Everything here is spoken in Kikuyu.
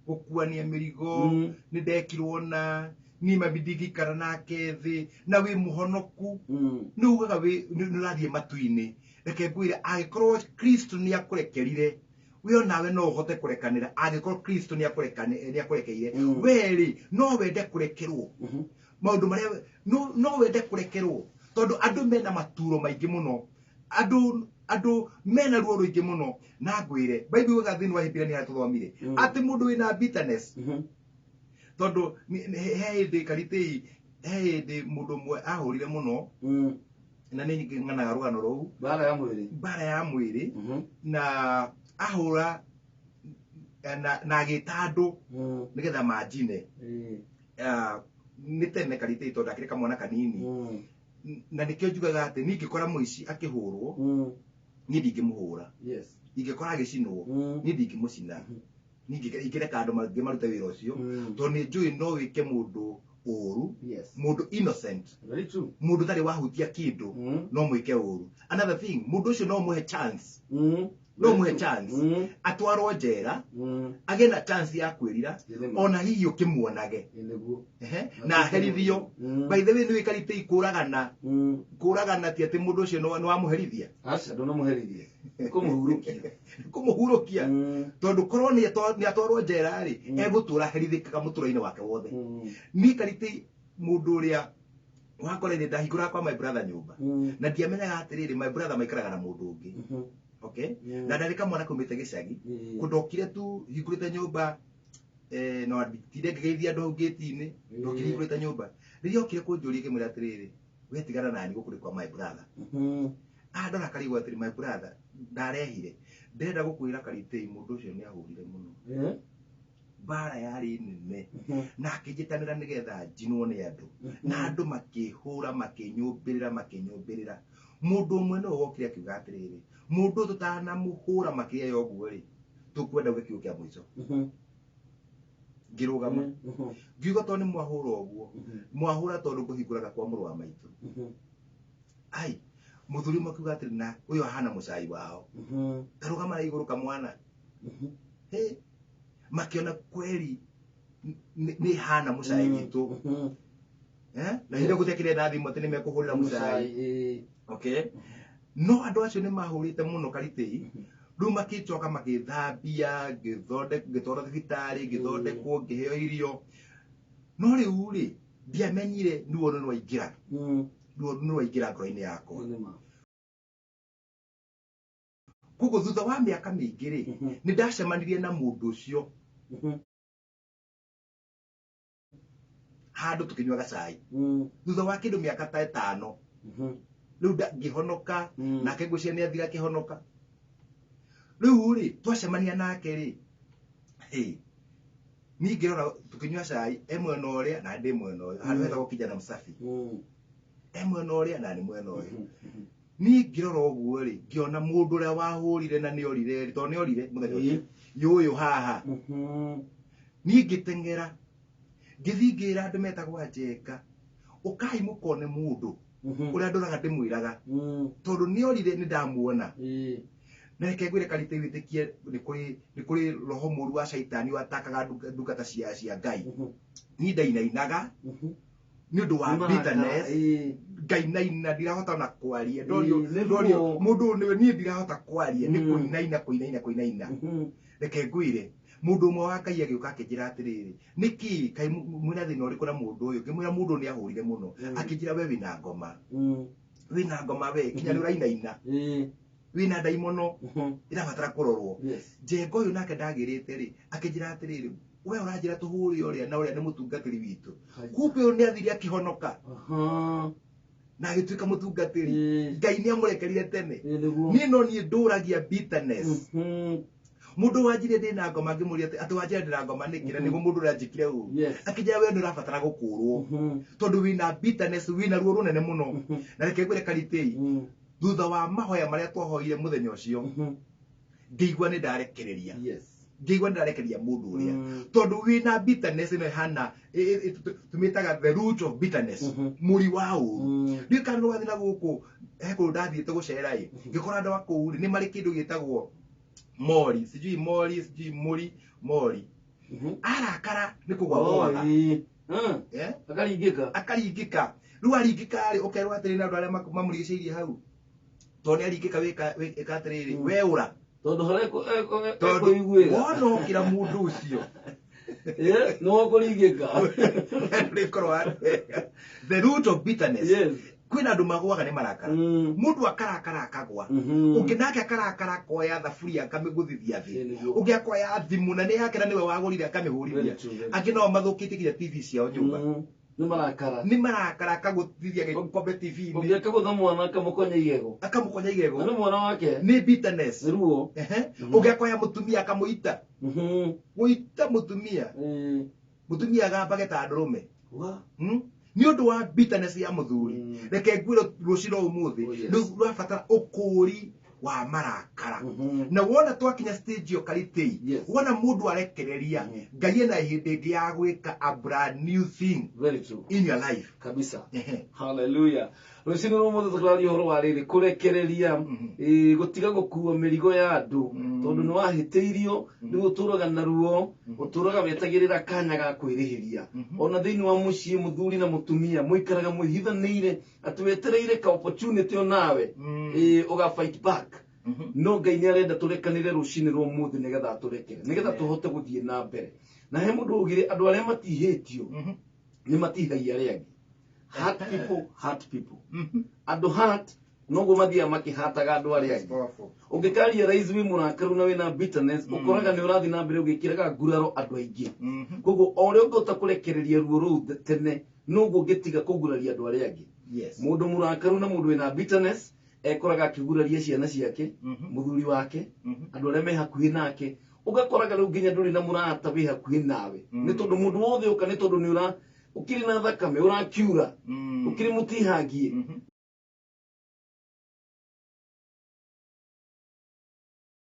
Gũkuania mĩrigo. Nĩ ndekirwo na niĩ mami ndingĩikara nake thĩ na wĩ mũhonoku. Nĩ ugaga wĩ nĩ nĩ ũrathiĩ matu-inĩ. Reke ngwĩre, angĩkorwo Kristo nĩ akũrekerire, we onawe no ũhote kũrekanĩra. Angĩkorwo Kristo nĩ akũrekeire, we rĩ, no wende kũrekerwo maũndũ marĩa no wende kũrekerwo, tondũ andũ mena maturo maingĩ mũno, andũ mena ruo rũingĩ mũno. Na ngwĩre, Bible yugaga thĩinĩ wa Ahibirania harĩa tũthomire atĩ mũndũ wĩna bitterness, tondũ he hĩndĩ karitĩi, he hĩndĩ mũndũ ũmwe ahũrire mũno, na nĩ ng'anaga rũgano rũu. Mbara ya mwĩrĩ. Mbara ya mwĩrĩ. Na ahũra na agĩta andũ nĩgetha manjine. Nĩ tene karitĩi, tondũ ndakĩrĩ kamwana kanini. Na nĩkĩo njugaga atĩ niĩ ingĩkora mũici akĩhũrwo, niĩ ndingĩmũhũra. Ingĩkora agĩcinwo, niĩ ndingĩmũcina. Niĩ ingĩreka andũ mangĩ marute wĩra ũcio, tondũ nĩ njũĩ no wĩke mũndũ ũru, mũndũ innocent, Very true. mũndũ ũtarĩ wahutia kĩndũ, no mwĩke ũru. Another thing, mũndũ ũcio no mũhe chance, no mũhe chance atwarwo njera, agĩe na chance ya kwĩrira, ona hihi ũkĩmuonage. Ĩ nĩguo. Ehe, na aherithio. By the way, nĩ wĩkarĩte kũragana, kũragana ti atĩ mũndũ ũcio nĩ wamũherithia. Aca, ndũnamũherithia. Kũmũhurũkia. Kũmũhurũkia, tondũ korwo nĩ atwarwo njera rĩ, egũtũra aherithĩkaga mũtũro-inĩ wake wothe. Niĩ karĩte mũndũ ũrĩa wakorire ndahingũraga kwa my brother nyũmba, na ndiamenyaga atĩrĩrĩ, my brother maikaraga na mũndũ ũngĩ. Okay, na ndarĩ kamwana kaumĩte gĩcagi. Kũndokire tu hingũrĩte nyũmba, no ndinde ngĩgeithia andũ hau gĩti-inĩ. Ndokire hingũrĩte nyũmba. Rĩrĩa okire kũnjũria, ngĩmwĩra atĩrĩrĩ, we tigana nani, gũkũ nĩ kwa my brother. Andora karigwo atĩrĩ, my brother ndarehire, ndĩrenda gũkwĩra karitĩi, mũndũ ũcio nĩ ahũrire mũno. Mbara yarĩ nene, na akĩnjĩtanĩra nĩgetha njinwo nĩ andũ, na andũ makĩhũra, makĩnyũmbĩrĩra, makĩnyũmbĩrĩra. Mũndũ ũmwe nĩwe wokire akiuga atĩrĩrĩ, mũndũ ũyũ tũtanamũhũra makĩria ya ũguo rĩ, tũkwenda uge kiugo kĩa mũico. Ngĩrũgama, ngiuga, tondũ nĩ mwahũra ũguo mwahũra, tondũ ngũhingũraga kwa mũrũ wa maitũ. Ai, mũthuri ũmwe akiuga atĩrĩ, na ũyũ ahana mũcai wao, tarũgama na igũrũ kamwana. Hĩ, makĩona kweri nĩ hana mũcai witũ. Eh? Na hĩndĩ ĩyo gũtiakĩrĩ na thimũ atĩ nĩ mekũhũrĩra mũcai. Okay, no andũ acio nĩ mahũrĩte mũno karitĩi. Rĩu makĩnjoka, magĩthambia, ngĩtwarwo thibitarĩ, ngĩthondekwo, ngĩheo irio. No rĩu rĩ, ndiamenyire ruo nĩ rwaingĩra, ruo nĩ rwaingĩra ngoro-inĩ yakwa. Koguo thutha wa mĩaka mĩingĩ rĩ, nĩ ndacemanirie na mũndũ ũcio handũ tũkĩnyua gacai, thutha wa kĩndũ mĩaka ta 5. Rĩu ngĩhonoka. Nake ngwĩciria nĩ athira akĩhonoka. Rĩu rĩ, twacemania nake rĩ, hĩ, niĩ ngĩrora tũkĩnyua cai, e mwena ũrĩa na ndĩ mwena ũyũ, handũ hetagwo Kijana Msafi. E mwena ũrĩa na nĩ mwena ũyũ. Niĩ ngĩrora ũguo rĩ, ngĩona mũndũ ũrĩa wahũrire na nĩ orire rĩ, tondũ nĩ orire mũthenya ũcio, yũyũ haha. Niĩ ngĩteng'era, ngĩthiĩ ngĩra andũ metagwo Anjenga, ũkai mũkone mũndũ ũrĩa ndũraga ndĩmwĩraga, tondũ nĩ orire, nĩ ndamuona. Na reke ngwĩre karite, wĩtĩkie nĩ kũrĩ roho mũru wa caitani watakaga ndungata cia Ngai. Niĩ ndainainaga nĩ ũndũ wa bitterness, ngainaina, ndirahota ona kwaria. Ndorio, Nĩ ndorio ruo. Mũndũ ũyũ nĩwe, niĩ ndirahota kwaria nĩ kũinaina, kũinaina, kũinaina. Reke ngwĩre, mũndũ ũmwe wa Ngai agĩũka akĩnjĩra atĩrĩrĩ, nĩkĩ kaĩ mwĩna thĩna ũrĩkũ na mũndũ ũyũ? Ngĩmwĩra mũndũ ũyũ nĩ ahũrire mũno. Akĩnjĩra, we wĩna ngoma, wĩna ngoma, we kinya nĩ ũrainaina, wĩna ndaimono, ĩrabatara kũrorwo. Njenga ũyũ nake ndagĩrĩte rĩ, akĩnjĩra atĩrĩrĩ, we ũranjĩra tũhũre ũrĩa na ũrĩa nĩ mũtungatĩri witũ. Kumbe ũyũ nĩ athire akĩhonoka na agĩtuĩka mũtungatĩri. Ngai nĩ amũrekerire tene. Nĩguo. Niĩ no niĩ ndũragia bitterness. Mũndũ wanjire ndĩna ngoma, ngĩmũria atĩ wanjira ndĩna ngoma nĩkĩ, na nĩguo mũndũ ũrĩa anjĩkire ũru. Akĩnjĩra, we nĩ ũrabatara gũkũrwo, tondũ wĩna bitterness, wĩna ruo rũnene mũno. Na reke ngwĩre karitĩi, thutha wa mahoya marĩa twahoire mũthenya ũcio, ngĩigua nĩ ndarekereria, ngĩigua nĩ ndarekereria mũndũ ũrĩa, tondũ wĩna bitterness ĩno ĩhana tũmĩtaga the root of bitterness, mũri wa ũru. Ndiũĩ kana nĩ wathiĩ na gũkũ, he kũndũ ndathiĩte gũcera ĩ, ngĩkora andũ a kũu rĩ, nĩ marĩ kĩndũ gĩtagwo mori, sijui mori, sijui mũri mori. Arakara nĩ kũgwa Oh, gwaga. ĩĩ. Mm. Eh? Akaringĩka. Akaringĩka. Rĩu aringĩka rĩ, ũkerwo atĩrĩ na andũ arĩa mamũrigicĩirie hau, tondũ nĩ aringĩka, wĩka atĩrĩrĩ, we ũra. Tondũ harĩa Tondũ ekũiguĩra. wona okĩra mũndũ ũcio, Nĩ wokũringĩka. rĩkorwo wega. The root of bitterness. Kwĩna andũ magwaga nĩ marakara. Mũndũ akarakara akagwa. Ũngĩ nake akarakara akoya thaburia akamĩgũthithia thĩ. Ĩĩ, nĩguo. Ũngĩ akoya thimũ na nĩ yake na nĩwe wagũrire akamĩhũrithia. Very true, very Angĩ nao mathũkĩtie nginya TV ciao nyũmba. Nĩ marakara. Nĩ marakara, akagũthithia gĩkombe TV-inĩ. Ũngĩ akagũtha mwana akamũkonya igego. Akamũkonya Na igego. nĩ mwana wake. Nĩ bitterness. Nĩ ruo. Ehe. Ũngĩ akoya mũtumia akamũita. Gũita mũtumia. Mũtumia agambage ta ndũrũme. Wa. Nĩ ũndũ wa bitterness ya mũthuri. Reke ngwĩre rũciũ rwa ũmũthĩ, Oh, yes. rĩu rũrabatara ũkũũri wa marakara. Na wona twakinya stage ĩyo karitĩi, wona mũndũ arekereria, Ngai ena hĩndĩ ĩngĩ ya gwĩka a brand new thing Very true. in your life. Kabisa. Ehe. Hallelujah. Rũcinĩ rwa ũmũthĩ tũkĩraria ũhoro wa rĩrĩ kũrekereria, gũtiga gũkua mĩrigo ya andũ, tondũ nĩ wahĩtĩirio, rĩu ũtũraga na ruo, ũtũraga wetagĩrĩra kanya ga kwĩrĩhĩria. Ona thĩinĩ wa mũciĩ mũthuri na mũtumia mũikaraga mwĩhithanĩire atĩ wetereire ka opportunity onawe, ũga fight back. No Ngai nĩ arenda tũrekanĩre rũcinĩ rwa ũmũthĩ nĩgetha atũrekere, nĩgetha tũhote gũthiĩ na mbere. Na he mũndũ augire andũ arĩa matihĩtio nĩ matihagia arĩa angĩ. Hurt people, hurt people. Andũ hurt noguo mathiaga makĩhataga andũ arĩa That's angĩ. powerful. Ũngĩkaria rais wĩ mũrakaru na wĩna bitterness, ũkoraga nĩ ũrathiĩ na mbere ũgĩkĩraga nguraro andũ aingĩ. Koguo o ũrĩa ũngĩhota kũrekereria ruo rũu tene, noguo ũngĩtiga kũguraria andũ arĩa angĩ. Mũndũ mũrakaru na mũndũ wĩna bitterness ekoraga akĩguraria ciana ciake, mũthuri wake, andũ arĩa me hakuhĩ nake. Ũgakoraga rĩu nginya ndũrĩ na mũrata wĩ hakuhĩ nawe. Nĩ tondũ mũndũ wothe ũka, nĩ tondũ nĩ ũra ũkĩrĩ na thakame ũrakiura, ũkĩrĩ mũtihangie.